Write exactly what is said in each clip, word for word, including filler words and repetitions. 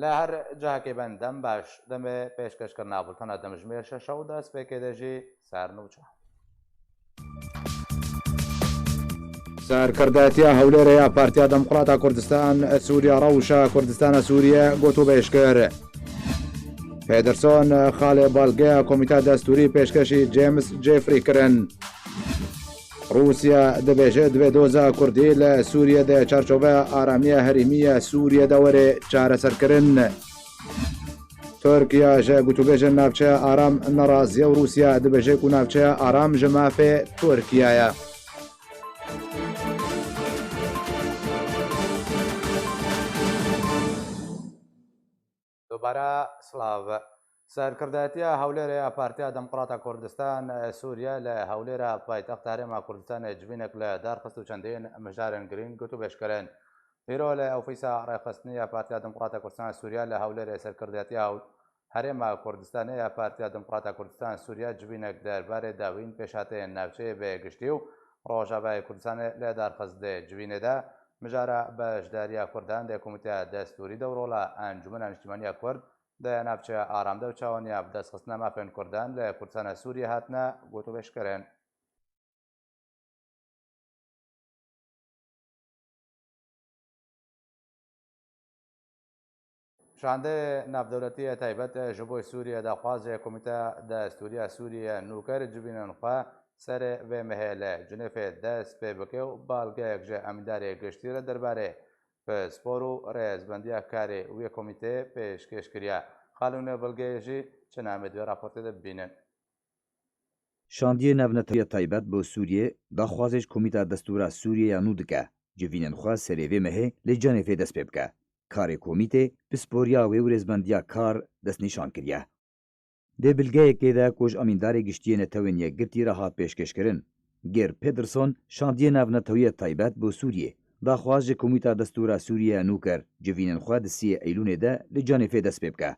Li her cihekê bin dem baş. Demê pêşkêşkirina bultena demjimêr şeş û destpêkê de jî ser nûçe. Serkirdatiya Hewlêrê ya Partiya Demokrata Kurdistan Sûriye rewşa Kurdistana Sûriye gotûbêj kir. Pederson xalê balgeya Komîta Destûrî pêşkêşî James Jeffrey kirin. Rûsya dibêje divê doza Kurdî li Sûriye de çarçoveya aramiya herêmî ya Sûriye de were çareserkirin. Tirkiye ji gotûbêjên navçeya aram nerazî ye û Rûsya dibêje ku navçeya aram ji mafê Tirkiye ye. Dubare silav. Serkirdatiya Hewlêrê ya Partiya Demokrata Kurdistan, e, Sûriye li Hewlêra paytexta Herêma Kurdistanê civînek li dar xist û çendên mijarên girîng gotûbêj kirin. Îro li ofîsa rêxistinê ya Partiya Demokrata Kurdistan Sûriye li Hewlêrê serkirdatiya Hewl-, Herêma Kurdistanê ya Partiya Demokrata Kurdistan Sûriye civînek derbarê dawîn pêşhateyên navçeyê bi giştî û Rojavayê Kurdistanê li dar xist. Di civînê de mijara beşdariya Kurdan di Komîteya Destûrî de û rola Encûmena Niştimaniya Kurd di navçeya aram de û çawaniya bidestxistina mafên Kurdan li Kurdistana Sûriye hatine gotûbêjkirin. Şandeyê navdewletî yê taybet ji bo Sûriye daxwazê Komîteya Destûrî ya Sûriye nû kir civînên xwe serê vê mehê li Cinêfê dest pê bike û balgeyek ji emîndarê giştî re derbarê pispor û rêzbendiya karê wê komîteyê pêşkêş kiriye. Xalûnê Bilgeyê jî çi namê di wê raportê de bibînin. Şandiyê navnetewî ya taybet bo Sûriyê daxwazê ji Komîta Destûra Sûriyê ya nû dike, civînên xwe serê vê mehê li Cenêfê dest pê bike. Karê komîtê, pisporiya wê û rêzbendiya kar destnîşan kiriye. Di bilgeyekê de ku ji Amîndarê Giştî yê Netewên Yekgirtî re hat pêşkêşkirin, Geir Pedersen, Şandiyê Navnetewî ya taybet bo Sûriyê, daxwaz ji Komîta Destûra Sûriyê ya nû kir, civînên xwe di siyê Eylûnê de li Cenêfê dest pê bike.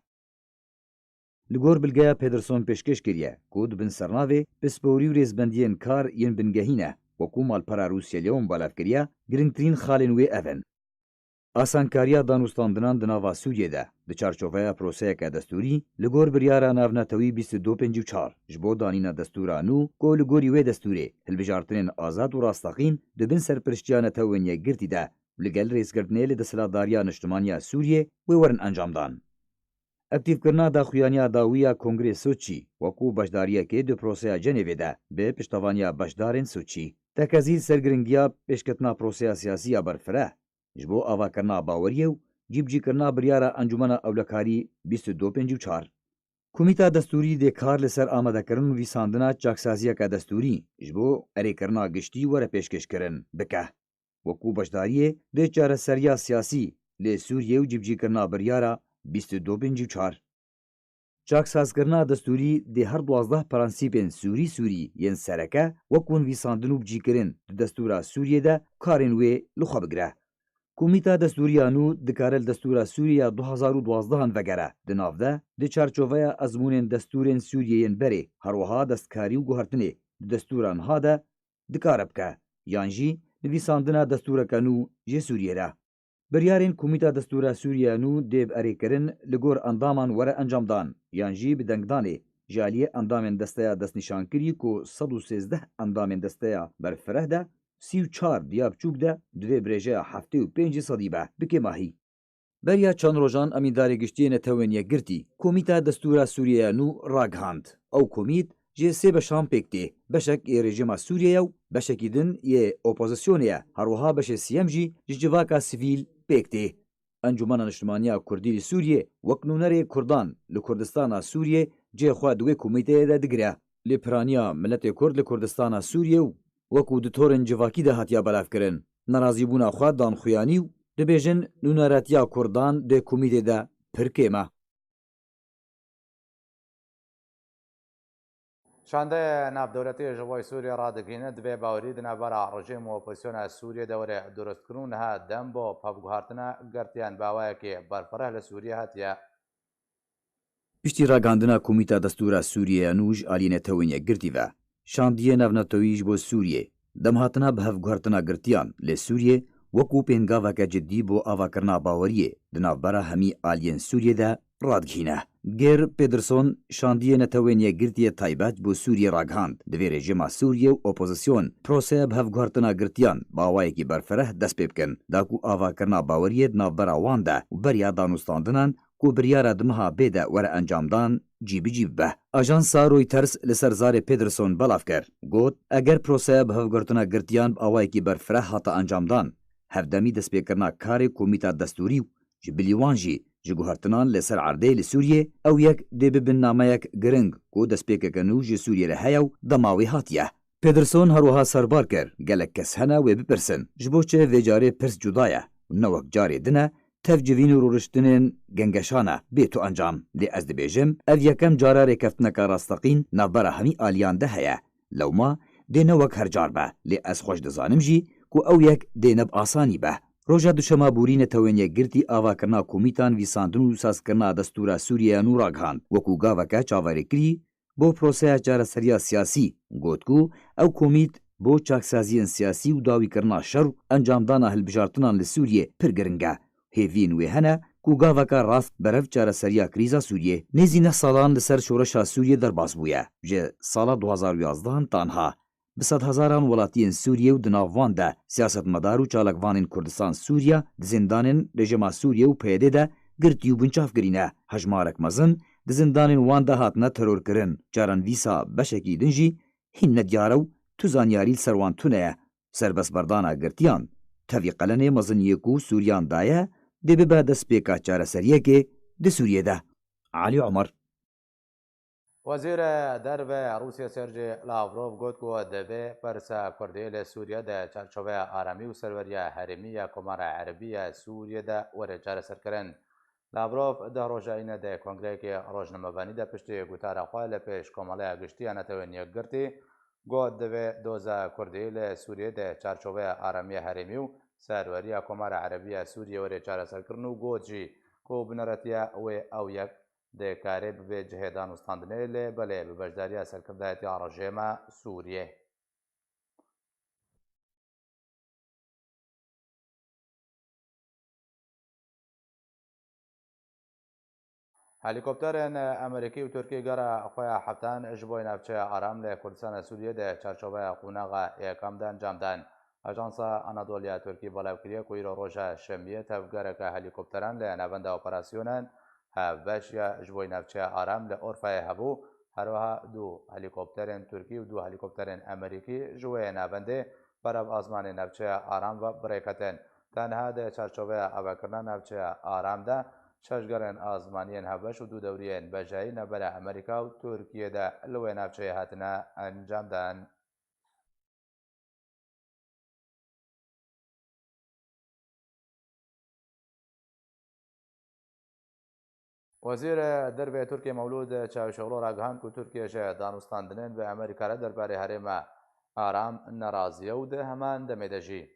Li gor bilgeya Pedersen pêşkêş kiriye ku di bin sernavê pisporî û rêzbendiyên kar yên bingehî ne, wekû malpera Rûsya li wan belav kiriye, girîngtirîn xalên wê ev in. Asankariya danûstandinan di nava Sûriyê de, di çarçoveya proseyeke destûrî, li gor biryara navnetewî bîst û du pêncî û çar, ji bo danîna destûra nû, ku li gorî wê destûrê, hilbijartinên azad û rasteqîn di bin serpiriştiya Netewên Yekgirtî de, li gel rêzgirtinê li desthilatdariya niştimaniya Sûriyê wê werin encamdan. Aktîfkirina daxuyaniya dawî ya Kongrê Soçî wekû beşdariyekê di proseya Cenêvê de bi piştevaniya beşdarên Soçî. Tekezî li ser giringiya pêşketina proseya siyasî ya berfireh ji bo avakirina baweriyê û cîbicîkirina biryara Encûmena Ewlekarî bîst û du pêncî û çar. Komîta Destûrî dê kar li ser amadekirin û vîsandina çaksaziyeke destûrî ji bo erêkirina giştî were pêşkêşkirin bike. Wekû beşdariyê dê çareseriya siyasî li Sûriyê û cîbicîkirina biryara bîst û du pêncî û çar. Çaksazkirina destûrî dê her duwazdeh prensîpên sûrî sûrî yên sereke wek wan vîsandin û bicîkirin di destûra Sûriyê de karên wê li xwe bigire. Komîta Destûrî ya nû dikare li destûra Sûriyê ya du hezar û duwazdeh an vegere, di nav de, di çarçoveya ezmûnên destûrên Sûriyê yên berê, her wiha destkarî û guhertinê di destûra niha de dikare bike, yan jî nivîsandina destûreke nû jê Sûriyê re. Biryarên Komîta Destûra Sûriye ya nû dê bi erêkirin li gor endaman were encamdan, yan jî bi dengdanê ji aliyê endamên desteya destnîşankirî ku sed û sêzdeh endamên desteya berfireh de, sî û çar di ya biçûk de, di vê bi rêjeya heftê û pêncî sedî be, bi kêmahî. Beriya çend rojan Amîndarê Giştî yê Netewên Yekgirtî Komîta Destûra Sûriye ya nû ragihand. Ew komît ji sê beşan pêk tê. Beşek ê rejîma Sûriye ye û beşekî din yê opozisyonê ye. Her wiha beşê siyem jî ji civaka sivîl pêk tê. Encûmena Niştimaniya Kurdî li Sûriyê wek nûnerê Kurdan li Kurdistana Sûriyê cihê xwe di wê komîteyê de digire. Lê piraniya miletê Kurd li Kurdistana Sûriyê û wekû di torên civakî de hatiye belavkirin, nerazîbûna xwe dan xuyanî û dibêjin nûneratiya Kurdan di komîtê de pir kêm e. Şandeyê navdewletî ji bo Sûriyê radigihîne, divê bawerî di navbera rejîm û opozisyona Sûriyê de were durustkirin û niha dem bo pevguhartina girtiyan bi awayekî berfireh li Sûriyê hatiye. Piştî ragihandina Komîta Destûra Sûriyê ya nû ji aliyê Netewên Yekgirtî ve, Şandiyê Navnetewî ji bo Sûriyê, demhatina bi hevguhertina girtiyan li Sûriyê wekû pêngaveke cidî bo avakirina baweriyê di navbera hemî aliyên Sûriyê de radigihîne. Geir Pederson, şandiyê Netewên Yekgirtiyê taybet bo Sûriyê ragihand, divê rejîma Sûriyê û opozîsyon proseya bihevguhertina girtiyan bi awayekî berfireh dest pê bikin, da ku avakirina baweriyê di navbera wan de û beriya danûstandinan ku biryara di meha bê de were encamdan, cî bi cî bibe. Ajansa Reuters li ser zarê Pederson belav kir, got, eger proseya bihevgirtina girtiyan bi awayekî berfireh hate encamdan, hevdemî destpêkirina karê komîta destûrî û ji bilî wan jî ji guhertinan li ser erdê li Sûriyê, ew yek dê bibin nameyek giring ku destpêkeke nû ji Sûriyê re heye û dema wê hatiye. Pederson her wiha serbar kir, gelek kes hene wê bipirsin, ji bo çi vê carê pirs cuda ye û ne wek carê din e, tev civîn û rûniştinên gengeşan e, bê tu encam. Lê ez dibêjim, ev yekem cara rêkeftineke rasteqîn navbera hemî aliyan de heye. Lewma dê ne wek her car be, lê ez xweş dizanim jî ku ew yek dê ne bi asanî be. Roja Duşema borî Netewên Yekgirtî avakirina komîtan vîsandin û sazkirina destûra Sûriyê ya nû ragihand, wekû gaveke çaverêkirî bo proseya çareseriya siyasî. Got ku ew komît bo çaksaziyên siyasî û dawîkirina şer û encamdana hilbijartinan li Sûriyê pir giring e. Hêviyên wê hene ku gaveke rast berev çareseriya krîza Sûriyê. Nêzî neh salan li ser şoreşa Sûriyê derbas bûye. Ji sala du hazar û yazdehan ta niha bi sedhezaran welatiyên Sûriyê û di nav wan de siyasetmedar û çalakvanên Kurdistan Sûriya di zindanên rejîma Sûriyê û P Y D de girtî û binçavkirî ne. Hejmarek mezin di zindanên wan de hatine terorkirin. Caran vîsa beşekî din jî hîn nediyar e û tu zanyarî li ser wan tune ye. Serbestberdana girtiyan tevî qelenê mezin yê ku Sûriyan daye, dê bibe destpêka çareseriyekê di Sûriyê de. Alî Omer. Wezîrê Derve Rûsya Sergey Lavrov got ku divê pirsa Kurdî li Sûriye di çarçoveya aramî û serweriya herêmî ya Komara Erebî ya Sûriye de were çareserkirin. Lavrov deh roja îne di kongreyekê rojnamevanî de piştî gotara xwe li pêş Komeleya Giştî ya Netewên Yekgirtî got, divê doza Kurdî li Sûriyê di çarçoveya aramiya herêmî û serweriya Komara Erebî ya Sûriyê were çareserkirin û got jî ku binaretiya wê ew yek dikare bibe cihê danûstandinê, lê belê bi beşdariya serkirdayetiya rejîma Sûriyê. Helîkopterên Amerîkî û Tirkî gera xwe ya heftan ji bo navçeya Aram li Kurdistana Sûriyê di çarçoveya qonaxa yekam de encam dan. Ajansa Anadolu ya Tirkî belav kiriye ku îro roja Şemiyê tevgereke helîkopteran li navenda operasyonên hevbeş ya ji bo navçeya Aram li Orfayê hebû, herwiha du helîkopterên Tirkî û du helîkopterên Amerîkî ji wê navendê berev azmanê navçeya Aram ve bi rê ketin. Tenha di çarçoveya avakirina navçeya Aram de şeş gerên azmaniyên hevbeş û du dewriyên bejayî navbera Amerîka û Tirkiyê de li wê navçeyê hatine encam dan. Wezîrê Derve Tirkiyê Mewlûd Çavuşoglu ragihand ku Tirkiye ji danûstandinên bi Amerîka re derbarê herêma Aram nerazî ye û di heman demê de jî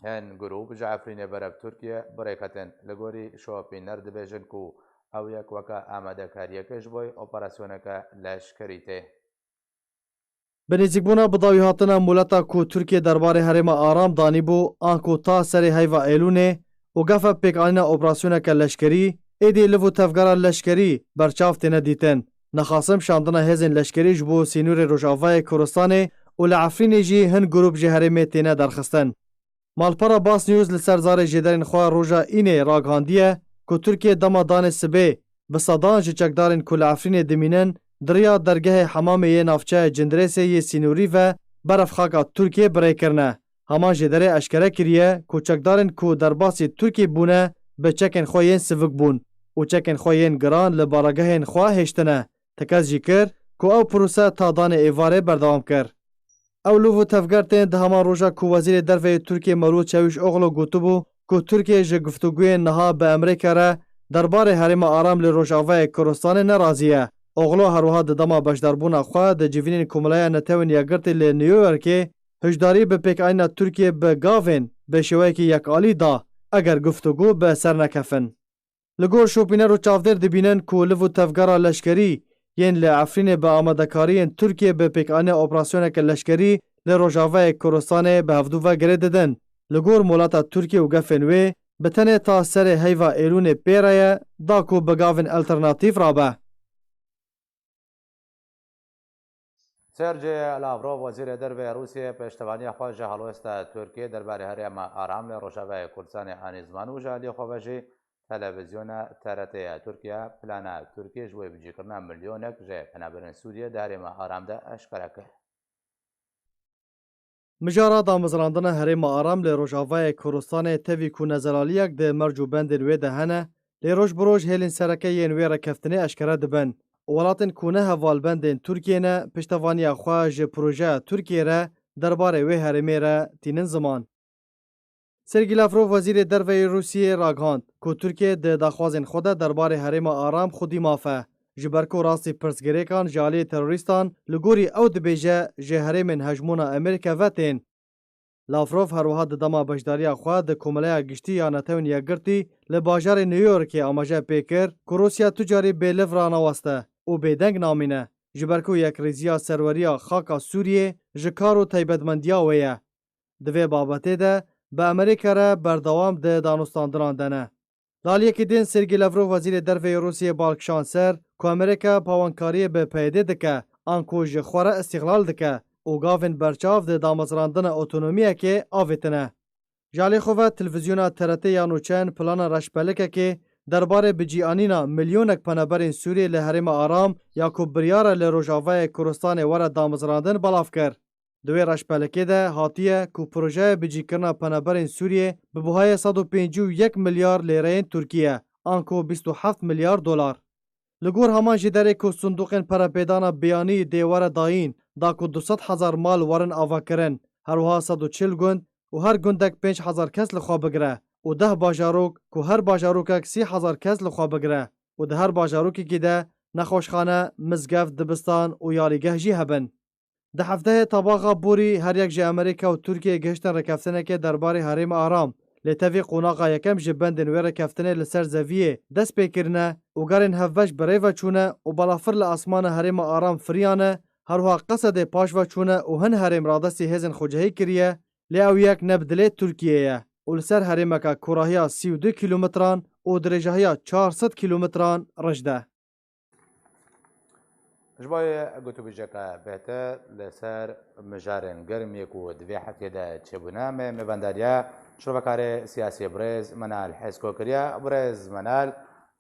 hin grûp ji Efrînê berev Tirkiye bi rê ketin. Li gorî şopîner dibêjin ku ew yek weke amadekariyeke ji bo operasyoneke leşkerî tê. Bi nêzîkbûna bi dawîhatina moleta ku Tirkiye derbarê herêma Aram danîbû, anku ta serê heyva Êlûnê û gefa pêkanîna operasyoneke leşkerî, êdî liv û tevgera leşkerî berçav têne dîtin. Nexasim şandina hêzên leşkerî ji bo sînorê Rojavayê Kurdistanê û li Efrînê jî hin grûp ji herêmê têne derxistin. Malpera Bas News li ser zarê jêderên xwe roja Înê ragihandiye ku Tirkiye dema danê sibê bi sedan ji çekdarên ku li Efrînê dimînin di riya dergehê hemamê yê navçeya Cindirêsê yê sînorî ve berev xaka Tirkiyê bi rê kirine. Heman jêderê eşkere kiriye ku çekdarên ku derbasî Tirkiyê bûne bi çekên xwe yên sivik bûn û çekên xwe yên giran li baregehên xwe hêştine. Tekez jî kir ku ew prose ta danê êvarê berdewam kir. Ew liv û tevger tên di heman roja ku Wezîrê Derve yê Tirkiyê Mevlût Çavuşoglu gotibû ku Tirkiye ji guftûgoyên niha bi Amerîka re derbarê herêma Aram li Rojavayê Kurdistanê nerazî ye. Oglu herwiha di dema beşdarbûna xwe di civînên Komeleya Netewên Yekgirtî li New Yorkê hişdarî bi pêkanîna Tirkiye bi gavên bi şêweyekî yekalî da, eger guftûgo bi ser nekefin. Li gor şopîner û çavdêr dibînin ku liv û tevgera leşkerî yên li Efrînê bi amadekariyên Tirkiyê bi pêkanîna operasyoneke leşkerî li Rojavayê Kurdistanê bi hevdû ve girê didin. Li gor molata Tirkiye û gefên wê, bi tenê ta serê heyva Êlûnê pê re ye, da ku bi gavên alternatîf rabe. Sergey Lavrov, wezîrê derve yê Rûsiyê, pêştevaniya xwe ji helwesta Tirkiyê derbarê herêma Aram li Rojavayê Kurdistanê anî ziman û ji aliyê xwe ve jî televîzyona T R T ya Tirkiye plana Tirkiyê ji bo bicîkirina milyonek ji penaberên Sûriyê di herêma Aram de eşkere kir. Mijara damezrandina herêma Aram li Rojavayê Kurdistanê tevî ku nezelaliyek di merc û bendên wê de hene, lê roj bi roj hêlên sereke yên wê rêkeftinê eşkere dibin û welatên ku ne hevalbendên Tirkiyê ne, piştevaniya xwe ji projeya Tirkiyê re derbarê wê herêmê re tînin ziman. Sergî Lavrov, wezîrê derve yê Rûsiyê, ragihand ku Tirkiye di daxwazên xwe de derbarê herêma Aram xwedî maf e, ji ber ku rastî pirsgirêkan ji aliyê terorîstan li gorî ew dibêje ji herêmên hejmûna Amerîka ve tên. Lavrov her wiha di dema beşdariya xwe di Komeleya Giştî ya Netewên Yekgirtî li bajarê New Yorkê amaje pê kir ku Rûsya tu carî bêliv ranaweste û bêdeng namîne, ji ber ku yekrêziya serweriya xaka Sûriyê ji kar û taybetmendiya wê ye. Di vê babetê de bi Amerîka re berdewam di danûstandinan de ne. Di aliyekî din, Sergey Lavrov, wezîrê derve yê Rûsiyê, bal kişand ser ku Amerîka pawankariyê bi P Y D dike, anku ji xwe re îstîxlal dike û gavên berçav di damezrandina otonomiyekê avêtine. Ji alî xwe ve, televîzyona T R T ya nûçeyan plana reşbelikekê derbarê bicîanîna milyonek penaberên Sûriyê li herêma Aram ya ku biryar e li Rojavayê Kurdistanê were damezrandin belav kir. Di wê reşbelikê de hatiye ku projeya bicîkirina penaberên Sûriyê bi buhayê sed û pêncî û yek milyar lêreyên Tirkî ye, anku bîst û heft milyar dolar. Li gor heman jêderê ku sindûqên perepêdana biyanî dê were dayîn, da ku du sed hezar mal werin avakirin, her wiha sed û çil gund û her gundek pênc hezar kes li xwe bigire û deh bajarok ku her bajarokek sî hezar kes li xwe bigire û di her bajarokekî de nexweşxane, mizgeft, dibistan û yalîgeh jî hebin. Di hevdehê Tebaxa borî her yek ji Amerîka û Tirkiyeyê gihiştin rêkeftinekê derbarê herêma Aram. Lê tevî qonaxa yekem ji bendên wê rêkeftinê li ser zeviyê dest pê kirine û gerên hevbeş bi rê ve çûne û balafir li asmana herêma Aram firiyane, her wiha Qesedê paş ve çûne û hin herêm radestî hêzên xwecihî kiriye, lê ew yek ne bi dilê Tirkiyê ye û li ser herêmeke kûrahiya sî û du kîlometran û dirêjahiya çar sed kîlometran rijd e. Ji bo gotûbêjeke bêhtir li ser mijarên germ yê ku di vê hefteyê de çêbûne, me mêvandariya şrovekarê siyasî birêz Menal Hesko kiriye. Birêz Menal,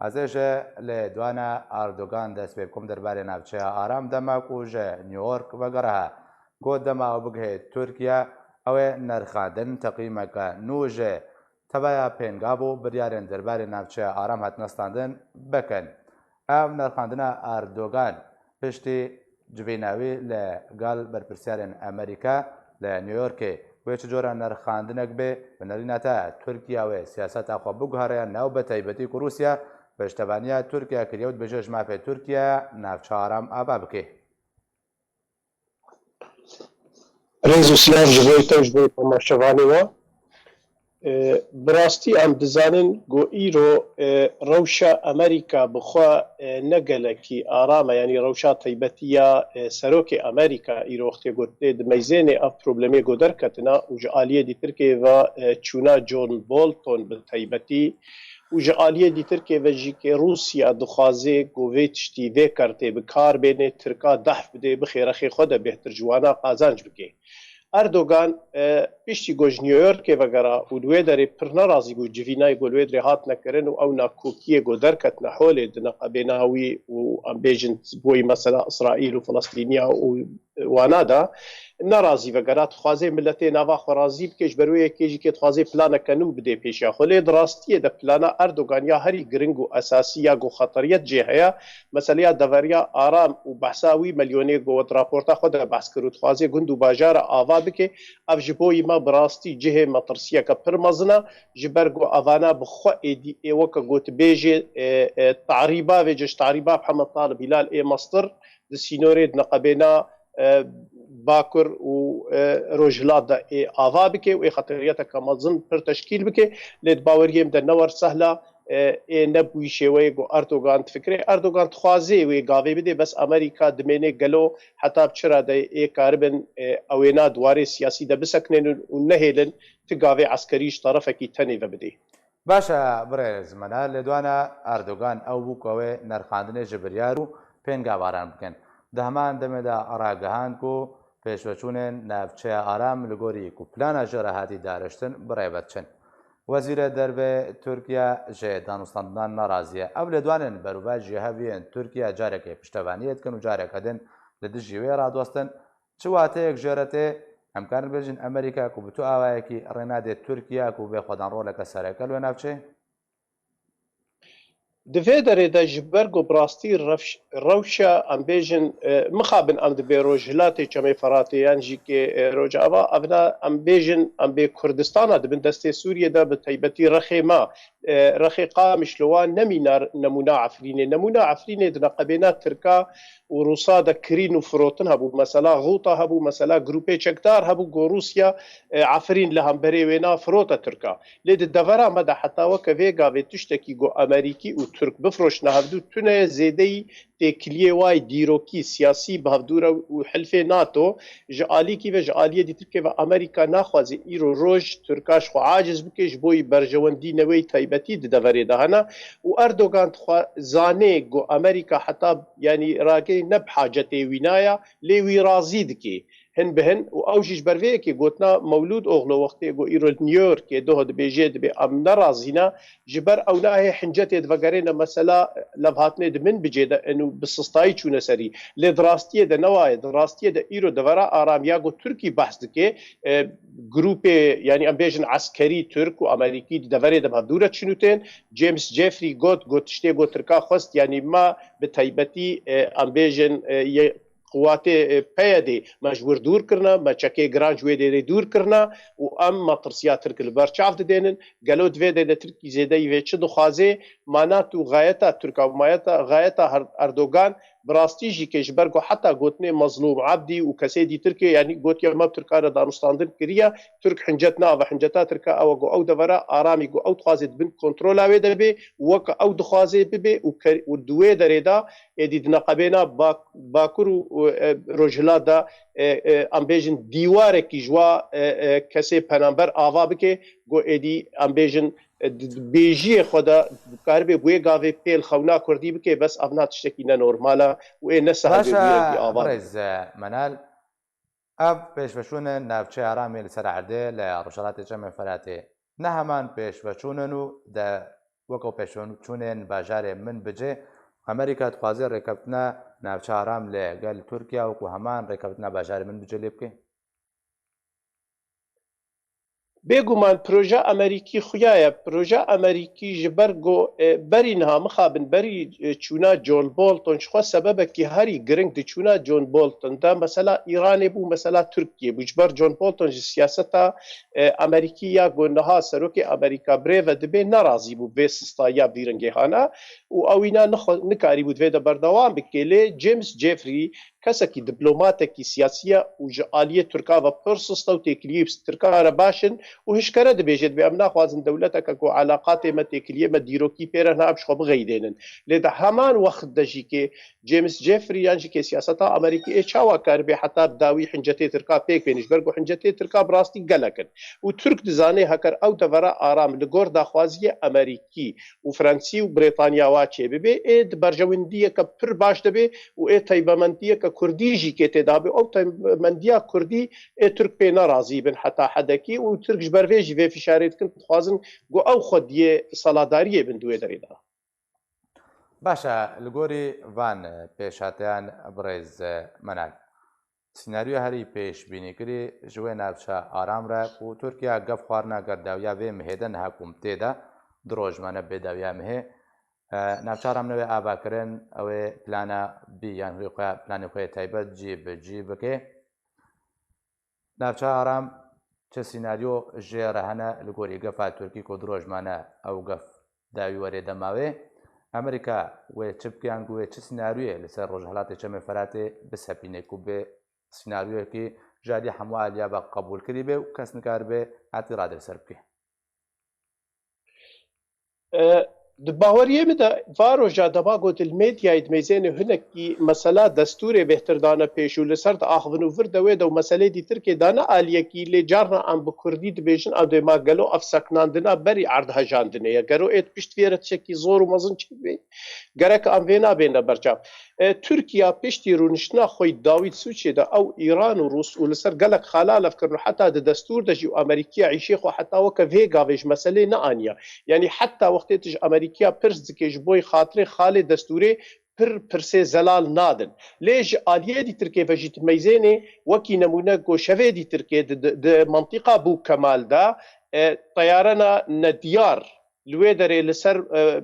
ez ê ji li dwana Erdogan dest pê bikim derbarê navçeya Aram, dema ku ji New York vegeriha. Got dema ew bigihê Tirkiye, ew ê nirxandin teqîmeke nû ji tebeya pêngav û biryarên derbarê navçeya Aram hatine standin bikin. Ev nirxandina Erdogan piştî civîna wî li gel berpirsiyarên Amerîka li New Yorkê wê çi cora nirxandinek bê, bi nerîna te Tirkiye wê siyaseta xwe biguhere yan ne û bi taybetî ku Rûsya piştevaniya Tirkiye kiriye û dibêje ji mafê Tirkiye navçeya Aram ava bike. Rêz û silav ji bo te û ji bo temaşevanê we. E, bi rastî em dizanin ku îro, e, rewşa Amerîka bi xwe, e, ne gelekî aram e, yanî rewşa taybetî ya, e, serokê Amerîka îro wextê got tê dimeyzênê ev problemê ku derketina û ji aliyê dîtirkê ve, e, çûna John Bolton bi taybetî û ji aliyê dîtirkê ve jî ke Rûsya dixwaze ku vê tiştî, vê kertê bi kar bêne, Tirka dehf bide, bixê rexê xwe de bêhtir ji wana qazanc bike. Erdogan, e, piştî ku ji New Yorkê vegera û li wê derê pir nerazî bû civînayê ku li wê derê hatine kirin û ew nakokiyê ku derketine holê di neqebêna wî û em bêjin boyî mesela Îsraîl û Filistîniya û wana de nerazî vegera, dixwaze miletê nava xwe razî bike, ji ber wê yekê jî kê dixwaze planeke nû bidê pêşiya xwe. Lê di rastiyê de plana Erdogan ya herî giring û esasî ya ku xeteriyet jê heye, meseleya deveriya Aram û behsa wî milyonê ku di raporta xwe de behs kir û dixwaze gund û bajara ava bike, ev ji bo yî me bi rastî cihê metirsiyeke pir mezin e, ji ber ku evana bi xwe êdî ê weke gotibêjê, e, e, tarîba vê cih, tarîba Mihemed Talib Hîlal ê mestir di sînorê di neqebêna, e, Bakur û, e, Rojhilat de ê ava bike û ê xeteriyeteke mezin pir teşkîl bike. Lê di baweriyê min de ne wer sehla, e, ê ne bi wî şêweyê ku Erdogan difikirê. Erdogan dixwaze wê gavê bidê, bes Amerîka dimênê gelo heta bi çi radeyê ê karibin, e, ew ê na di warê siyasî de bisekinin û, û nehêlin ti gavê eskerî ji terefekî tenê ve bidê. Baş e, birêz Menal, lêdwana Erdogan ew bû ku ew ê nerxandinê ji biryar û pêngevaran bikin. Di heman demê de ragihand ku pêşveçûnên navçeya Aram li gorî ku plana jê re hatî dariştin bi rê ve diçin. Wezîrê Derve Tirkiye ji danûstandinan nerazî ye. Ev lêdwanên berûvej ji heviyên Tirkiye carekê piştevaniyê dikin û careke din li dijî wê radiwestin. Çi wateyek jê re tê? Em karin bêjin Amerîka ku bi tu awayekî rê nade Tirkiye ku bê xwedan roleke sereke li wê navçeyê? Di vê derê de ji ber ku bi rastî rewş-, rewşa, em bêjin, e, mixabin em dibê Rojhilatê Çemê Feratê yan jî kê, e, Rojava, evna em bêjin em bê Kurdistana dibin destê Sûriyê de, bi taybetî Rexê me, e, Rexê Qamişlo wa nemîna nemûna Efrînê. Nemûna Efrînê di neqebêna Tirka û Rûsa de kirîn û firotin hebû. Mesela Xûta hebû, mesela grûpê çekdar hebû ku Rûsya, e, Efrîn li hemberê wê na firote Tirka. Lê di devera me de heta weke vê gavê tiştekî ku Amerîkî û Tirk bifroşne hevdû tune ye, zêdeyî têkiliyê wayî dîrokî, siyasî bi hevdû re û hilfê nato ji alîkî ve, ji aliyê dîtirkê ve Amerîka naxwaze îro roj Tirka ji xwe aciz bike, ji bo yî berjewendî neweyî taybetî di deverê de hene û Erdogan dixwa-, zanê ku Amerîka heta, yanî ragê ne bi hacetê wî naya, lê wî razî dike. Hin bi hin û ew jî ji ber vê yekê gotina Mewlûd Oxlo wextê ku îro li New Yorkê doh dibêje, dibê em nerazî ne, ji ber ew nahê hincetê divegerêne mesela levhatinê di min bicê de in û bi sistayî çûne serî. Lê di rastiyê de ne wa ye. Di rastiyê de îro devera Aram ya ku Tirkî behs dike, e, grûpê, yanî em bêjin eskerî Tirk û Amerîkî di deverê de bi hevdû re çin û tên. James Jeffrey got, got tiştê got Tirka xwest, yanî me bi taybetî, e, em bêjin, e, ye-, Quwatê, e, P Y D'ê me ji wir dûr kirine, me çekê giran ji wê derê dûr kirine û em metirsiya Tirk li ber çav didênin. Gelo di vê derê de Tirkî zêdeyî vê çi dixwaze? Ma nato gayeta Tirka û mayeta, gayeta Her-, Erdogan bi rastî jî kê ji ber ku heta gotinê Mezlûm Ebdî û kesê dîtirkê, yanî gotiye me bi Tirkan re danûstandin kiriye, Tirk hincet nave, hinceta Tirka ew e ku ew devera Aramî ku ew dixwaze di bin kontrola wê de be û weke ew dixwaze bibe û ke-, û di wê derê de êdî di neqebêna Bak-, Bakur û, û, e, Rojhilat de, e, e, em bêjin dîwarekî ji wa, e, e, kesê penamber ava bike, ku êdî em bêjin, e, di, di bêjiyê xwe de karibe wê gavê pêl xewna Kurdî bike, bes evna tiştekî ne normal e û ê ne sehil Baş e, bê wî rengî ava birêz, e, Menal. Ev pêşveçûnên navçeya Aramê li ser erdê li Rojhelatê Çemê Feratê ne heman pêşveçûn in û de weko pêşveçûnên bajarê Minbicê, Amerîka dixwaze rêkeftina navçeya Aram li gel Tirkiye û ku heman rêkeftina bajarê Minbicê lê bike? Bêguman proje Amerîkî xuya ye. Proje Amerîkî ji ber ku, e, berî niha mixabin berî, e, çûna John Bolton ji xwe sebebekî herî giring di çûna John Bolton de mesela Îranê bû, mesela Tirkiye bû. Ji ber John Bolton ji siyaseta, e, Amerîkî ya ku niha serokê Amerîka birêve dibe nerazî bû vê sista ya vî ringê hana û ew îna nixwe-, nikarîbû di vê de berdewam bike. Lê James Jeffrey kesekî diplomatekî siyasî ye û ji aliyê Tirka ve pir sista û têkiliyê Tirka re baş in û hişkere dibêje, dibê em naxwazin dewleteke ku eleqatê me, têkiliyê me dîrokî pê re hene, em ji xwe bixeyidênin. Lê di heman wext de jî kê James Jeffrey yan jî kê siyaseta Amerîkî ê çawa karibe heta bi dawî hincetê Tirka pêk bêne, ji ber ku hincetê Tirka bi rastî gelek in. Û Tirk dizane heker ew devera Aram li gor daxwaziyê Amerîkî û Fransî û Brêtanya wa çêbibe, ê di berjewendiyeke pir baş de be û ê taybemendiyeke Kurdî jî kê tê de be. Ew taybemendiya Kurdî ê Tirk pê nerazî bin heta hedekî û Tirk ji ber vê jî vê fişarê dikin, dixwazin ku ew xwediyê seladariyê bin di wê derê de. Baş e, li gorî van pêşhateyan birêz Menal. Sînaryoya herî pêşbînîkirî ji wê navçe Aram re ku Tirkiye gef xwarina ger dawiya vê mihê de niha ku em tê de du roj mane bê dawiya mihê, e, navçe Aram newê avakirin, ew ê plana bî yan wê xwe, planê xwe yê taybet cî bi cî bike. Navçe Aram çi sînaryo jê re hene li gorî gefa Tirkî ku du roj mane ew gef dawî were dema wê? Amerîka wê çi bike yan ku wê çi sînaryoyê li ser Rojhilatê Çemê Feratê bisepîne ku bê sînaryoyekî ji alî hemû aliya ve qebûlkirî be û kes nikaribe îtîradê li ser bike? E, Di baweriyê min de, va roja dema got li medyayê dimeyzêne hinekî mesela destûrê bêhtir dane pêş û li ser diaxivin û vir de wê de û meselê dîtirkê dane aliyekî, lê carna em bi kurdî dibêjin, em dê ma gelo ev seknandina berî erdhejandinê ye? Gelo êd pişt vê re tiştekî zor û mezin çêbê? Gerek em vê nabêne berçav. E, Tirkiya piştî rûniştina xwe yî dawî di Sûçê de ew Îran û Rûs û li ser gelek xala lev kirin û heta di destûr de jî û Amerîkiya îşê xwe heta weke vê gavê ji meselê neaniya. Yanî heta wextê tu ji Amerîkiya pirs dikê ji bo xatirê xalê destûrê pir pirsê zelal nadin. Lê ji aliyê dîtirkê ve jî tu meyzênê wekî nemûne ku şevê dîtirkê di, di, di mentiqa Bû Kemal de, e, teyarena nediyar li wê derê li ser, e,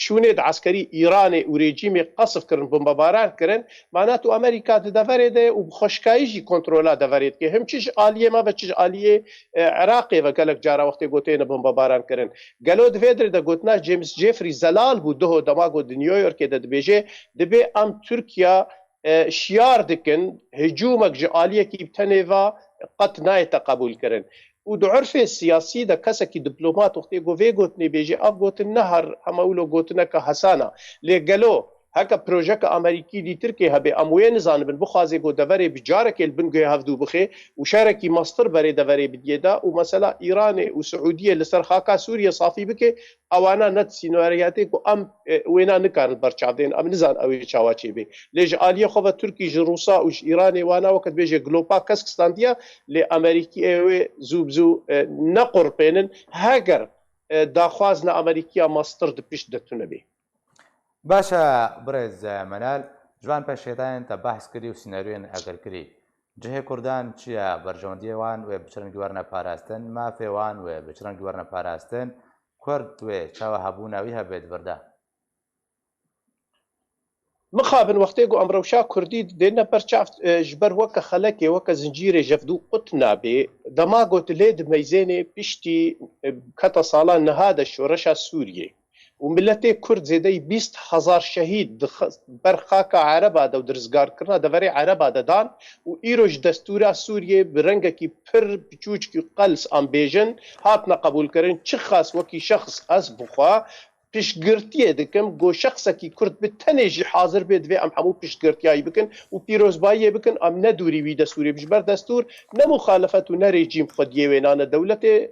şûnê di eskerî Îranê û rejîmê qesf kirin, bombebaran kirin, mana tu Amerîka di deverê de ye û bi xweşikayî jî kontrola deverê dike. Him çi ji aliyê me ve çi ji aliyê, e, Iraqê ve gelek cara wextê gotêne bombebaran kirin. Gelo di vê derê de gotina James Jeffrey zelal bû, duho dema got di New Yorkê de dibêje, dibê em Tirkiya, e, şiyar dikin, hicûmek ji aliyekî bi tenê ve qet nayête qebûl kirin. Û di urfê siyasî de kesekî diplomat wextê ku vê gotinê bêje, ev gotin ne her hema wilo gotineke hesan e. Lê gelo heke projeke Amerîkî dîtirkê hebe, em wê nizanibin, bixwaze ku deverê bi carekê li bin guhê hevdû bixê û şerekî mestir berê deverê bidiyê de û mesela Îranê û Siûdiyê li ser xaka Sûriyê safî bike, ewana ne di sînoriyetê ku em, e, wêna nikarin berçavdên, em nizan ew ê çawa çêbê. Lê ji aliyê xwe ve Tirkî ji Rûsa û ji Îranê wana weke dibêje glopa kesk standiye, lê Amerîkî ê wê zû bi zû, e, nequrpênin, heger, e, daxwazna Amerîkiya mastir di pişt de tune bê. Baş e, birêz Menal, ji van peşêtayên te behs kirî û sînaryoyên eger kirî. Cihê Kurdan çi ye? Berjewendiyê wan wê bi çi rengî werne parastin? Mafê wan wê bi çi rengî werne parastin? Kurd wê çawa hebûna wî hebe di vir de? Mixabin wextê ku em rewşa Kurdî dêne ber çav, e, ji ber weke xelekê, weke zincîrê jevdû qut nabê. Dema got lê dimeyzênê piştî, e, keta sala niha de şoreşa Sûriyê û miletê Kurd zêdeyî bîst hezar şehîd di xa-, ber xaka Ereba de û di rizgarkirina deverê Ereba de dan û îro ji destûra Sûriyê bi rengekî pir biçûçkî qels, em bêjin, hatine qebûlkirin. Çiqas wekî şexs ez bixwe piştgirtiyê dikim, ku şexsekî Kurd bi tenê jî hazir bê, divê em hemû piştgirtiya wî bikin û pîrozbayiyê bikin. Em ne dûrî wî destûrê bin. Ji ber destûr ne muxalefet û ne rejîm xwediyê wê nane dewletê,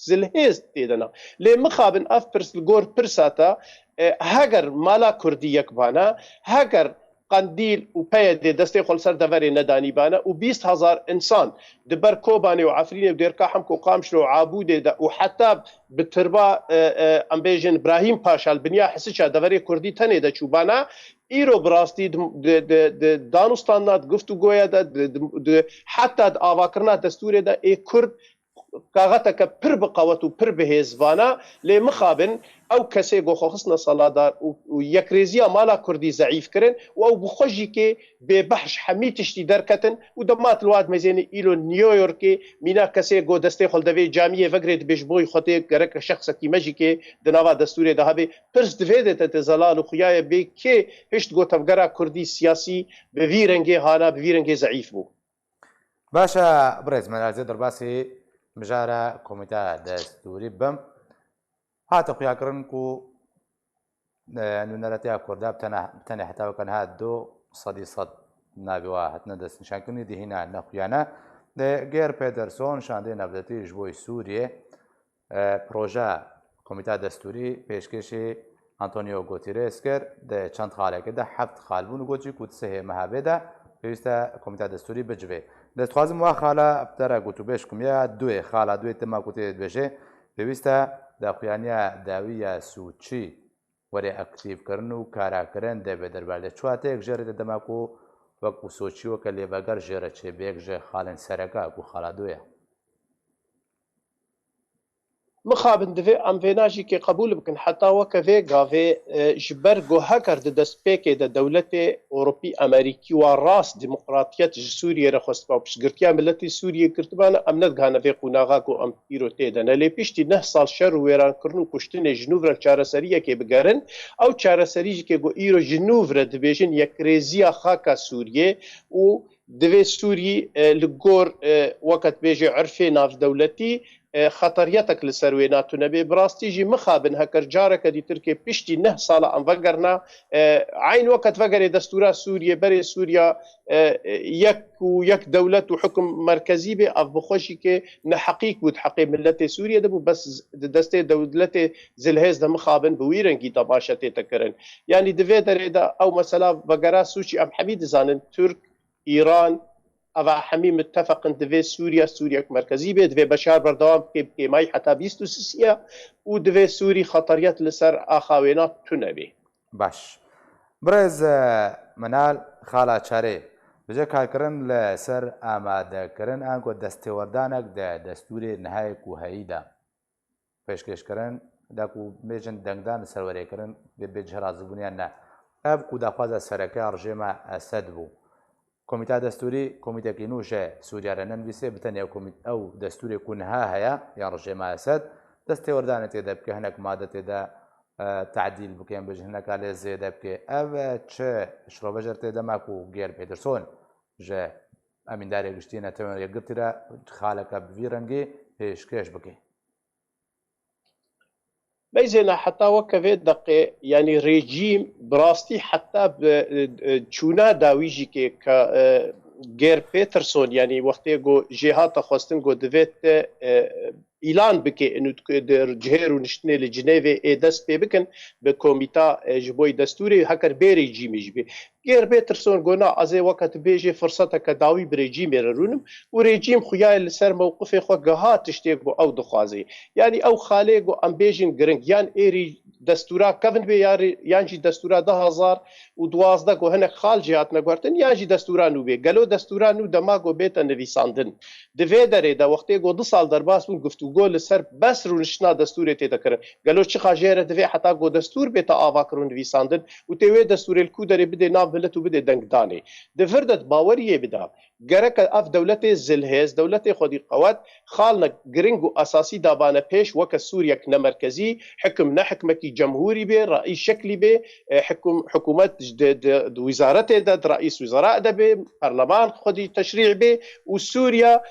zilhêz tê de ne. Lê mixabin ev pirs li gor pirsa te, e, heger mala Kurdî yek bana, heger Qendîl û P Y D destê xwe li ser deverê nedanîbane û bîst hezar insan di ber Kobanê û Efrînê û Dêrka Hemk û Qamişlo û Abûdê de û heta bi tirba, e, e, em bêjin Brahîm Paşa li biniya Hisiça deverê Kurdî tenê de çûbana, îro bi rastî di, di, di, di danûstandina, di guftûgoya de, di, di, di, heta di avakirina destûrê de ê Kurd kaxeteke pir bi qewet û pir bi hêz vana, lê mixabin ew kesê ku xwe xistine seladar û, û yekrêziya mala Kurdî zeîf kirin û ew bi xwe jî kê bêbeh ji hemî tiştî derketin û dema tu li wa dimezênî îro New Yorkê mîna kesê ku destê xwe li devê camiyê vegirê dibê ji bo xwe tê gerek şexsekî me jî kê di nava destûrê de hebe. Pirs divê de te, te zelal û xuya ye bê kê hişt ku tevgera Kurdî siyasî bi vî rengê hana, bi vî rengê zeîf bû. Baş e, birêz Menal, zêde derbasî mijara Komîteya Destûrî bim. Hate xuyakirin ku, e, nûneretiya Kurda bi tene-, bi tenê heta weke niha du sedî sed navê wa hatine destnîşankirinê, dî hîna nexuyane. E, Geir Pedersen, şandê navdetî ji bo Sûriyê, e, proje Komîteya Destûrî pêşkêşî Antonio Guterres kir, di çend xalekê de heft xal bûn û got jî ku di sihê meha vê de pêwîst e Komîteya Destûrî bicivê. Lê dixwazim wa xala bi te re gotûbêj bikim ya duê, xala duê dema ku tê dibêje, pêwîst e daxuyaniya dawî ya Sûçî were aktîvkirin û karakirin dê bê derberdê. Çi wateyek jê re dê dema ku wek û Sûçî weke lêveger jê re çêbê, yek ji xalên sereke ku xala duê ye. Mixabin divê em vêna jî kê qebûl bikin. Heta weke vê gavê, e, ji ber ku heger di destpêkê de dewletê Ewropî, Amerîkî wa rast demokratiyet ji Sûriyê re xwestiba û piştgirtiya miletê Sûriyê girtibane, em nedigihane vê qonaxa ku em îro tê de ne. Lê piştî neh sal şer û wêrankirin û kuştinê ji nû re çareseriyekê bigerin, ew çareserî jî kê ku îro ji nû re dibêjin yekrêziya xaka Sûriyê û Divê Sûrî, e, li gor, e, weke dibêje, urfê navdewletî, e, xeteriyetek li ser wê natune bê. Bi rastî jî mixabin heker careke dî Tirkiye piştî neh sala em vegerna, e, eyn weke vegerê destûra Sûriyê, berê Sûriya, e, e, yek û yek dewlet û hukum merkezî bê, ev bi xwe jî kê neheqîk bû di heqê miletê Sûriyê de bû, bes di destê dewletê zilhêz de mixabin bi wî rengî temaşe tête kirin. Yanî di vê derê de ew mesela vegera Sûçî em hemî dizanin, Tirk, Îran, eva hemî mitefeq in divê Sûriya, Sûriyek merkezî bê, divê Beşar berdewam bike bi kêmayî heta bîst û sisiya û divê Sûrî xeteriyet li ser axa wêna tune bê. Baş. Birêz, e, Minal Xala Çarê, bi cih karkirin li ser amadekirin ango destêwerdanek di destûrê nihayê ku heyî de pêşkêşkirin, da ku bêjin dengdan li ser werê kirin, bê, bê cih razîbûniyan ne. Ev ku daxwaza sereke ya rejêma Esed bû. Komîta Destûrî, komîtekî nû ji Sûriya re nenivîsê, bi tenê ew komît-, ew destûrê ku niha heye, ya rejêma Esed, destêwerdanê tê de bike, hinek made tê de, e, tedîl bike, em bêjin hineka lê zêde bike. Ev, e, çi şirovejer tê de ma ku Geir Peterson ji Emîndarê Giştî Netewên Yekgirtî re xaleke bi vî rengî pêşkêş bike? Beyzêna heta weke vê deqê, yanî rejîm bi rastî heta bi, e, e, çûna dawî jî kê ke, e, Geir Peterson, yanî wextê ku jê hate xwestin ku divê te, e, îlan bike û di cihê rûniştinê li Cinêvê ê dest pê bikin, bi komîta, e, ji bo destûrê heker bê rejîmê jî bê. Geir Peterson got, na, ez ê weke tu bêjê firseteke dawî bi rejîmê re rûnim û rejîm xuya ye li ser mewqifê xwe giha tiştê ku ew dixwazê. Yanî ew xalê ku em bêjin giring, yan êrî destûra kevin bê ya rê-, yan jî destûra du hazar û duwazdeh ku hinek xal jê hatine guhertin, yan jî destûra nû bê. Gelo destûra nû dema ku bête nivîsandin? Di vê derê de wextê ku du sal derbas bûn, guftûgo li ser bes rûniştina destûrê tête kirin. Gelo çiqa jê re divê heta ku destûr bête avakirin û nivîsandin û tê wê destûrê li ku derê bidê nav milet û bidê dengdanê? Di vir de di baweriyê bida. Gereke ev dewletê zilhêz, dewletê xwedî qewet, xalnek giring û esasî dabane pêş, weke Sûriyek nemerkezî, hikim ne hikmekî cemhûrî bê, reîs şeklî bê, e, hikum-, hikûmet di, di, di wîzaretê de, di reîs wîzera de bê, perleman xwedî teşrî bê û Sûriya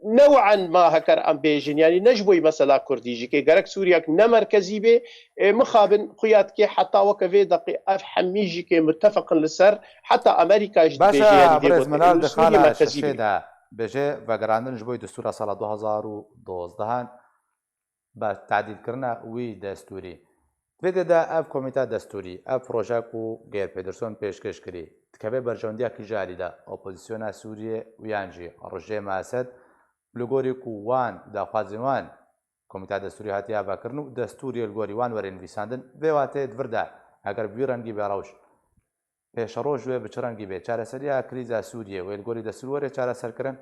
new'en ma heker em bêjin, yanî ne ji bo mesela Kurdî jî kê gerek Sûriyek ne merkezî bê, e, mixabin xuya dikê heta weke vê deqê ev hemî jî kê mutefeq in li ser, heta Amerîka jî dibêje, yanî vê birêz gotê, Minal, û di Sûriye xala merkezî şeşê bê. De bêje vegerandin ji bo destûra sala du hazar û dozdeh be tedîlkirina wî destûrî. Di vê de ev komîta destûrî, ev proje ku Geir Peterson pêşkêş kirî, dikeve berjewendiya kî ji alî de, opozisyona Sûriyê û yan jî rejêma Esed, li gorî ku wan daxwazên wan komîta destûrî hatiye avakirin û destûrê li gorî wan were nivîsandin, vê wateyê di vir de eger bi vî rengî be rewş, pêşeroj wê bi çi rengî bê? Çareseriya krîza Sûriyê wê li gorî destûr were çareserkirin?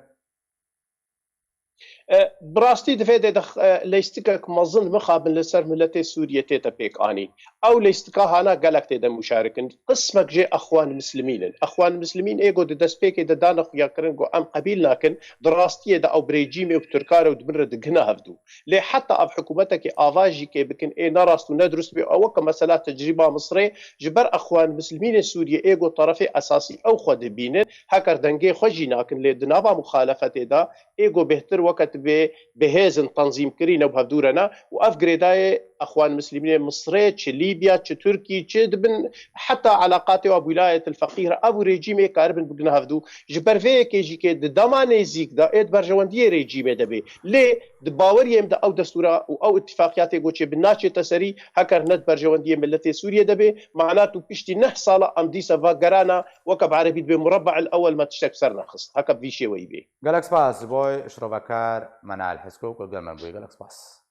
E, bi rastî di vê dê de, e, leystikek mezin mixabin li ser miletê Sûriyê tête pêk anîn. Ew leystika hana gelek tê de muşarik in. Qismek jê Exwan Mislimîn in. Exwan Mislimîn ê ku di destpêkê de dane xuyakirin ku em qebîl nakin, di rastiyê de ew bi rejîmê û bi Tirka re û di bin re digihine hevdû. Lê heta ev hikûmetekê ava jî kê bikin, ê ne rast û ne dirust bê, ew weke mesela tecrîba Misirê ji ber Exwan Mislimînê Sûriyê ê ku terefê esasî ew xwe dibînin, heker dengê xwe jî nakin, lê di nava muxalefetê de ê ku bêhtir weke tu bê bi hêzin tenzîmkirî ne û hevdû re ne û ev girêdayê Exwan Mislimînê Misirê, çi Lîbya, çi Tirkî, çi dibin heta elaqatê wa bi Wîlayetil Feqîh re, ev û rejîmê karibin bigine hevdû. Ji ber vê yekê jî kê di dema nêzîk de ê di berjewendiyê rejîmê de bê. Lê di baweriyê min de ew destûra û ew îtîfaqiyatê ku çêbin naçête serî, heker ne di berjewendiyê miletê Sûriyê de bê. Mana tu piştî neh sala em dîsa va gerana, weke bi erebî dibê murabbe'il ewel me tiştek ser nexist. Heke bi vî şêweyî bê. Gelek spas ji bo şirovekar Menal Hesko ku gel me bûyî. Gelek spas.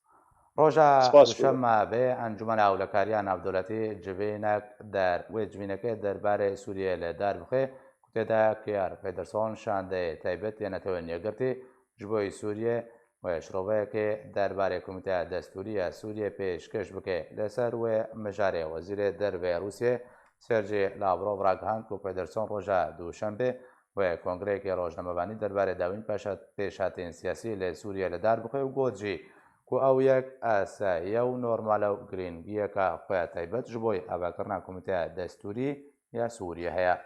Roja Duşemê vê Encûmena Ewlekariya Navdewletî civînek der, wê civînekê derbarê Sûriyê li dar bixê ku tê de Geir Peterson şandeyê taybet yê Netewên Yekgirtî ji bo Sûriyê wê şiroveyekê derbarê Komîteya Destûrî ya Sûriyê pêşkêş bike. Li ser wê mijarê Wezîrê Derve Rûsiyê Sergey Lavrov ragihand ku Peterson roja Duşemê wê kongreyekê rojnamevanî derbarê dawîn pêşhat-, pêşhatên siyasî li Sûriyê li dar bixe û got jî ku ew yek esayî ye û normal e û girîngiyeke xwe ya taybet ji bo avakirina Komîteya Destûrî ya Sûriyê heye.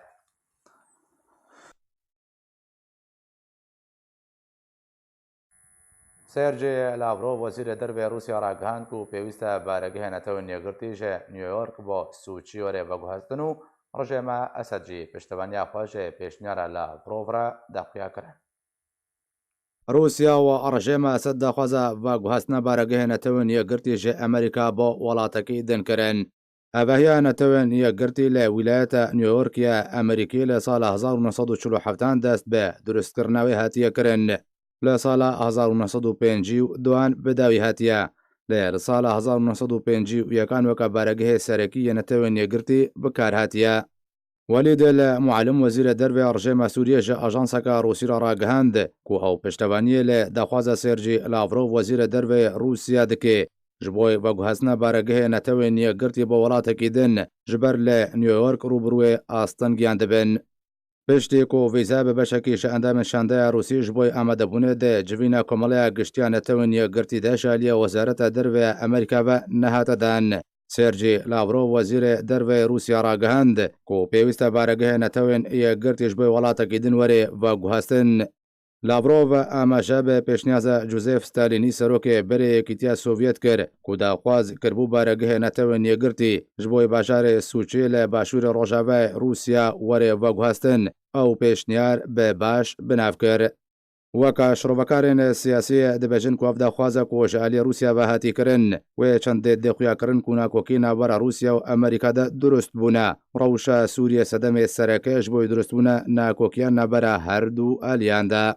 Sergey Lavrov, wezîrê dervê Rûsya ragihand ku pêwîst e baregehê netewên yekgirtî ji New York bo Sûçî were veguheztin û rejêma Esed jî piştevaniya xwe ji pêşniyara Lavrov re daxuya kirin. Rûsya û rejêma Esed daxwaza veguhestina baregehê netewên yekgirtî ji Amerîka bo welatekî din kirin. Evehiya netewên yekgirtî li wîlayeta New York ya Amerîkî li sala hezar û neh sed û çil û heftan dest bi durustkirina wê hatiye kirin. Li sala hezar û neh sed û pêncî û duan bi dawî hatiye. Lê li sala hezar û neh sed û pêncî û yekan weke baregehê serekî yê netewên yekgirtî bi kar hatiye. Welîd El Muallim, wezîrê dervê rejêma Sûriyê, ji ajanseke Rûsî re ragihand ku ew piştevaniyê li daxwaza Sergey Lavrov, wezîrê dervê Rûsya, dike ji bo veguhestina baregehê netewên yekgirtî bo welatekî din, ji ber li New York rûbirûyê astingiyan dibin. Piştî ku vîza bi beşekî ji endamên şandeya Rûsî ji bo amadebûnê di civîna Komeleya Giştî ya Netewên Yekgirtî de ji aliyê Wezareta Derve ya Amerîka ve nehate dan, Sergey Lavrov, wezîrê derveyê Rûsya, ragihand ku pêwîst e baregehê netewên yekgirtî ji bo welatekî din were veguhestin. Lavrov amaje bi pêşniyaza Joseph Stalînî, serokê berê Yekîtiya Sovyet, kir ku daxwaz kiribû baregehê netewên yekgirtî ji bo bajarê Sûçî li başûrê rojavayê Rûsya were veguhestin. Ew pêşniyar bi baş bi nav kir. Weke şirovekarên siyasî dibêjin ku ev daxwaza ku ji alî Rûsya ve hatî kirin, wê çendê dê xuya kirin ku nakokî navbera Rûsya û Amerîka de durust bûne. Rewşa Sûriyê sedemê sereke ji bo durustbûna nakokiya navbera her du aliyan de.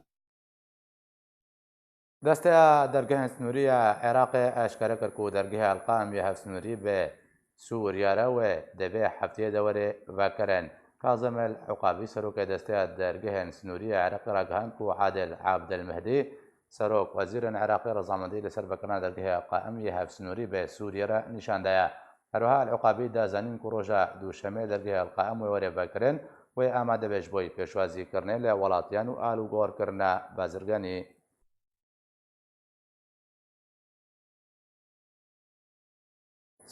Desteya dergehên sinûrî ya Iraqê eşkere kir ku dergeha El-Qaim ya hevsinûrî bi Sûriye re wê di vê hefteyê de were vekirin. Kazim El Uqabî, serokê desteya dergehên sinûrî ya Iraqê, ragihand ku Adil Abdelmehdî, serok wezîrên Iraqê, rezamendî li ser vekirina dergeha Qaim yê hevsinûrî bi Sûriye re nîşan daye. Herwiha El Uqabî da zanîn ku roja Dûşemê dergeha El Qaim wê were vekirin, wê amade be ji bo pêşwazîkirinê li welatiyan û alûgorkirina bazirganî.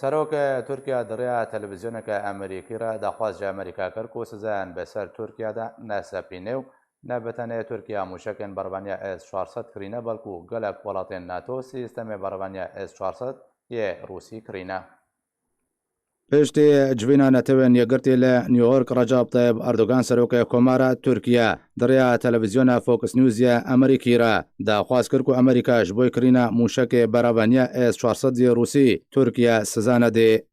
Serok Tirkiye di rêya televîzyoneke Amerîkî re daxwaz ji Amerîka kir ku sizayên bi ser Tirkiye de nesepîne û ne bi tenê Tirkiye mûşekên berbaniya S çar sed kirîne, belkû gelek welatên NATO sîstemê berbaniya S çar sed yê Rûsî kirîne. Piştî civîna Netewên Yekgirtî li New York, Recep Tayyip Erdogan, serokê Komara Tirkiye, di rêya televîzyona Fox News ya Amerîkî re daxwaz kir ku Amerîka ji bo kirîna mûşekê beravaniya S çar sed yê Rûsî Tirkiye siza nedê.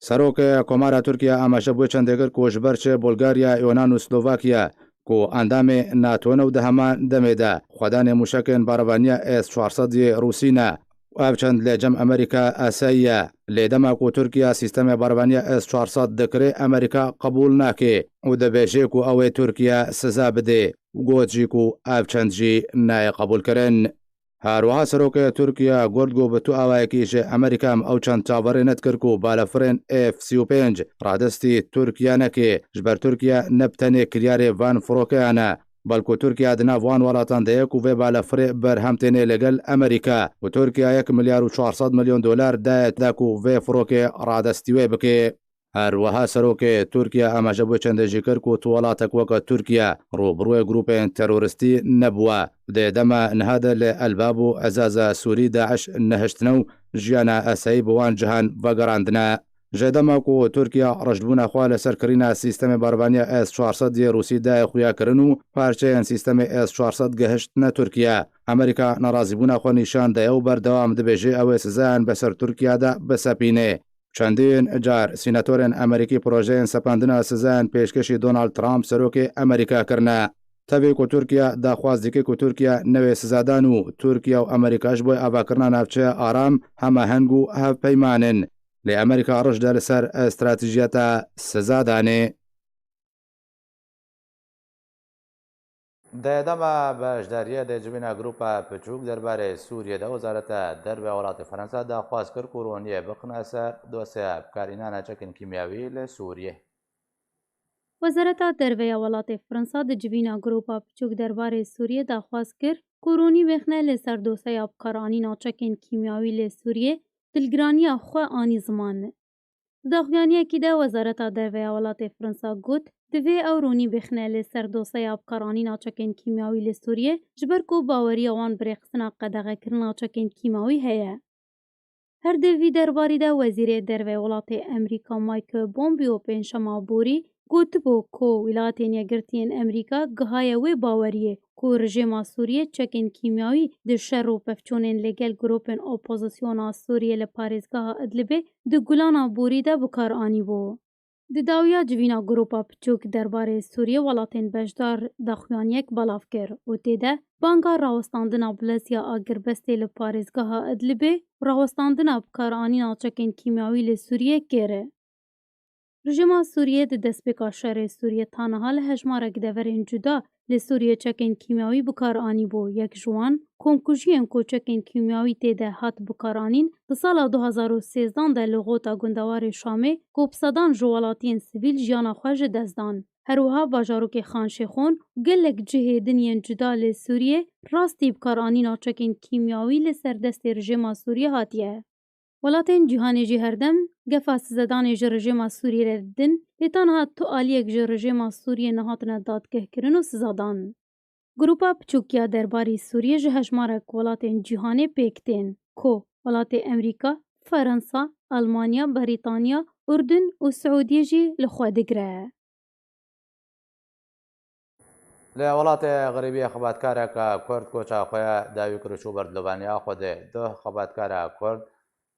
Serokê Komara Tirkiye amaje bo çendê kir ku ji ber çi Bulgarya, Yunan û Slovakiya ku endamê NATO ne û di heman demê de xwedanê mûşekên beravaniya S çar sed yê Rûsî ne, û ev çend li cem Amerîka asayî ye. Lê dema ku Tirkiye sîstemê berbaniya S çar sed dikirê, Amerîka qebûl nake û dibêje ku ew ê Tirkiye siza bidê û got jî ku ev çend jî nayê qebûlkirin. Her wiha serokê Tirkiye got ku bi tu awayekî ji Amerîka em ew çend çaverê nedikir ku balafirên F sî û pênc radestî Tirkiye neke, ji ber Tirkiye ne bi tenê kiryarê van firokeyan e, belku Tirkiye di nav wan welatan de ye ku vê balafirê berhem têne li gel Amerîka û Tirkiye yek milyar û çar sed milyon dolar daye da ku vê firokê radestî wê bike. Her wiha serokê Tirkiye amaje bo çendê jî kir ku tu welatek weke Tirkiye rûbirûyê grûpên terorîstî nebûye. Di dema niha de li Elbab û Ezaza Sûrî DAIŞ nehiştine û jiyana asayî bi wan cihan vegerandine. Ji dema ku Tirkiye reştbûna xwe li ser kirîna sîstemê berbaniya S çar sed yê Rûsî daye xuyakirin û parçeyên sîstemê S çar sed gehiştine Tirkiye, Amerîka nerazîbûna xwe nîşan daye û berdewam dibêje ew ê sizayan bi ser Tirkiye de bisepîne. Çendîn car sînatorên Amerîkî projeyên sepandina sizayan pêşkêşî Donald Trump, serokê Amerîka, kirine. Tevî ku Tirkiye daxwaz dike ku Tirkiye newê sizadan û Tirkiye û Amerîka ji bo avakirina navçeya aram hemaheng û hevpeyman in. Lê Amerîka riş de li ser stratejiyeta sizadanê. Di dema beşdariyê de civîna Grupa Piçûk derbarê Sûriyê de Wezareta Derve ya welatê Fransa daxwaz kir ku roniyê bixine ser dosyeya bikarînana çekên kîmyawî li Sûriyê. Wezareta Derve ya welatê Fransa di civîna Grupa Piçûk derbarê Sûriyê daxwaz kir ku ronî bixine li ser dosyeya bikaranîna çekên kîmyawî li Sûriyê, dilgiraniya xwe anî ziman. Di daxuyaniyekî de Wezareta Derve ya welatê Fransa got, divê ew ronî bêxine li ser doseya bikaranîna çekên kîmyawî li Sûriyê, ji ber ku baweriya wan bi rêxistina qedexekirina çekên kîmawî heye. Her di vî derbarî de Wezîrê Derve welatê Amerîka Mike Pompeo pêncşema borî gotibû ku Wîlayetên Yekgirtiyên Amerîka gihaye wê baweriyê ku rejêma Sûriyê çekên kîmyawî di şer û pevçûnên li gel grûpên opozisyona Sûriyê li parêzgeha Idlibê di gulana borî de bi kar anîbû. Di dawiya civîna grûpa piçûk derbarê Sûriyê welatên beşdar daxuyaniyek belav kir û tê de banga rawestandina bilezya agirbestê li parêzgeha Idlibê û rawestandina bikaranîna çekên kîmyawî li Sûriyê kir. Rejîma Sûriyê di destpêka şerê Sûriyê ta niha li hejmarek deverên cuda li Sûriyê çekên kîmyawî bi kar anîbû. Yek ji wan, komkujiyên ku çekên kîmyawî tê de hat bikaranîn, di sala du hazar û sêzdan de li xota gundewarê Şamê ku bi sedan ji welatiyên sivîl jiyana xwe ji dest dan. Her wiha bajarokê Xan Şêxon û gelek cihê din yên cuda li Sûriyê rastî bikaranîna çekên kîmyawî li ser destê rejêma Sûriyê hatiye. Welatên cîhanê jî herdem gefa sizedanê ji rejêma Sûriyê re didin, lê ta niha tu aliyek ji rejêma Sûriyê nehatine dadgehkirin û sizadan. Grûpa piçûk ya derbarî Sûriyê ji hejmarek welatên cîhanê pêk tên, ku welatê Amerîka, Ferensa, Almanya, Berîtanya, Urdun û Siûdiyê jî li xwe digire. Li welatê xerîbiyê xebatkareke Kurd koça xwe ya dawî kir û çû ber dilobaniya Xwedê. Duh xebatkara Kurd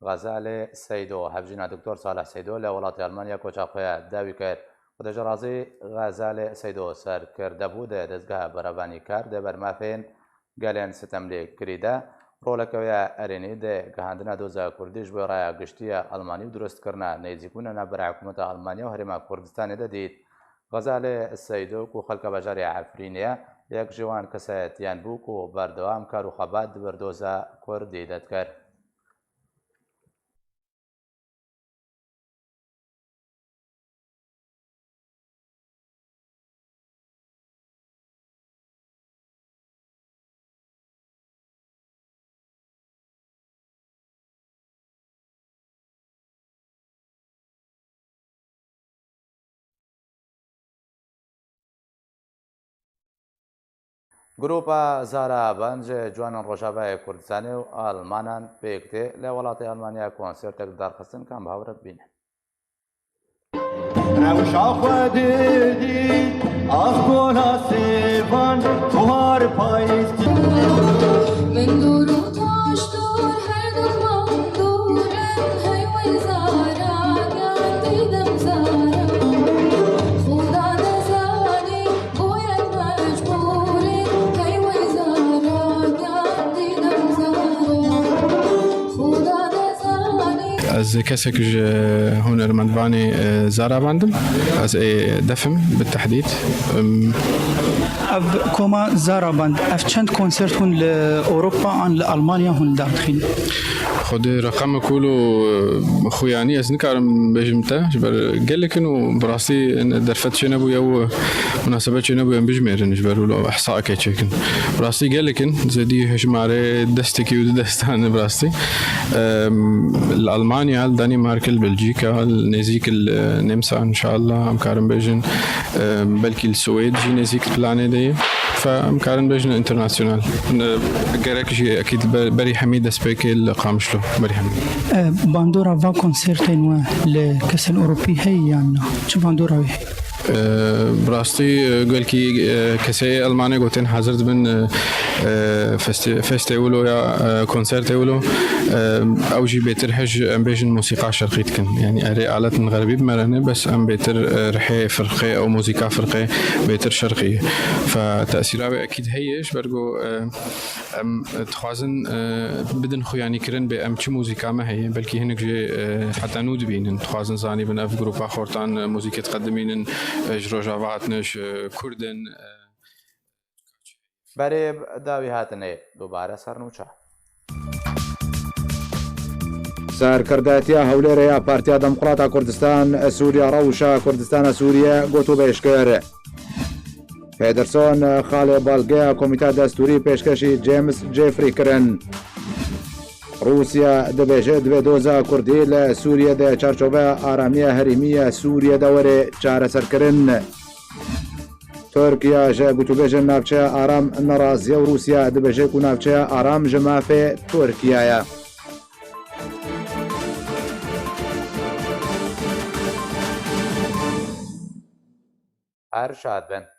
Xezalê Seydo, hevjîna Doktor Salih Seydo li welatê Almanya koça xwe ya dawî kir. Xwedê ji razî Xezalê Seydo serkirdebû di dezgeha berevanî kar di ber mafên gelên sitemlî kirî de roleke wê ya erênî di gihandina doza kurdî ji bo raya giştî ya Almanî û durustkirina nêzîkbûna navbera hikûmeta Almanya û Herêma Kurdistanê de dît. Xezalê Seydo ku xelka bajarê Efrînê ye, yek ji wan kesayetiyan bû ku berdewam kar û xebat di ber doza kurdî de dikir. Grûpa Zara Band ji ciwanên Rojavayê Kurdistanê û Almanan pêk tê li welatê Almanya konsertek darxistin, kam bi hev re bibînin. Rewşa xwe didî, ax gola sêvan, buhar payîz. Min dûr û taş dûr, her dûr man dûr in, hey wê zara gel dîdim zara. Xuda dezanî, bûye mecbûrî, hey wê zara gel dîdim zara. Xuda dezanî. Ez kesek ji hunermendvanê, e, Zara Band im. Ez ê def im, bi tehdîd. Em, Ev koma Zara Band, ev çend konsert hûn li Ewropa an li Almanya hûn li dar dixîn? Xwedê reqemek wilo, e, xuyanî ez nikarim bêjim te, ji ber gelek in û bi rastî derfet çênebûye û munasebet çênebûye em bijmêrin, ji ber wilo ehsaeke çêkin. Bi rastî gelek in, zêdî hejmarê destekî û du destan bi rastî. Em, li Almanya, li Danîmark, li Belcîka, li nêzîk li Nemsa, înşallah, em karin bêjin, em, belkî li Swêd jî nêzîk planê de ye. Fe em karin bêjin internasyonal. Ne, gerek jî ekîd be-, berî hemî destpêkê li Qamişlo, berî hemî. E, bandora va konsertên we li kesên Ewropî heye yan na? Çi bandora wê heye? Ee, bi rastî, e, gelkî, e, kesê Elmanê gotin hazir dibin, e, e, festi-, festê wilo ya, e, konsertê wilo, e, ew jî bêtir hej, em bêjin, musîqa şerqî dikin. Yani erê aletin xerbî bi me re ne, bes em bêtir, e, rihê firqê ew musîqa firqê bêtir şerqî. Fe tesîra wê ekîd heye, ji ber ku, e, Em, e, dixwazin, e, bidin xuyanîkirin bê em çi muzîka me heye, belkî hinek jê, e, heta nû dibînin. Dixwazin zanîbin ev grupa xortan, e, muzîkê diqedimînin, e, ji Rojava hatine, ji, e, Kurd in, e. Berê dawî hatinê, dubare ser nûçe. Serkirdatiya Hewlêrê ya Partiya Demokrata Kurdistan, Sûriya Rewşa Kurdistana Sûriye gotûbêj kir. Pederson Xalê Balgeya Komîta Destûrî pêşkêşî James Jeffrey kirin. Rûsya dibêje divê doza Kurdî li Sûriyê de çarçoveya aramiya herêmî ya Sûriyê de were çareserkirin. Tirkiye ji gotûbêjên navçeya aram nerazî ye û Rûsya dibêje ku navçeya aram ji mafê Tirkiye ye. Her şad bin.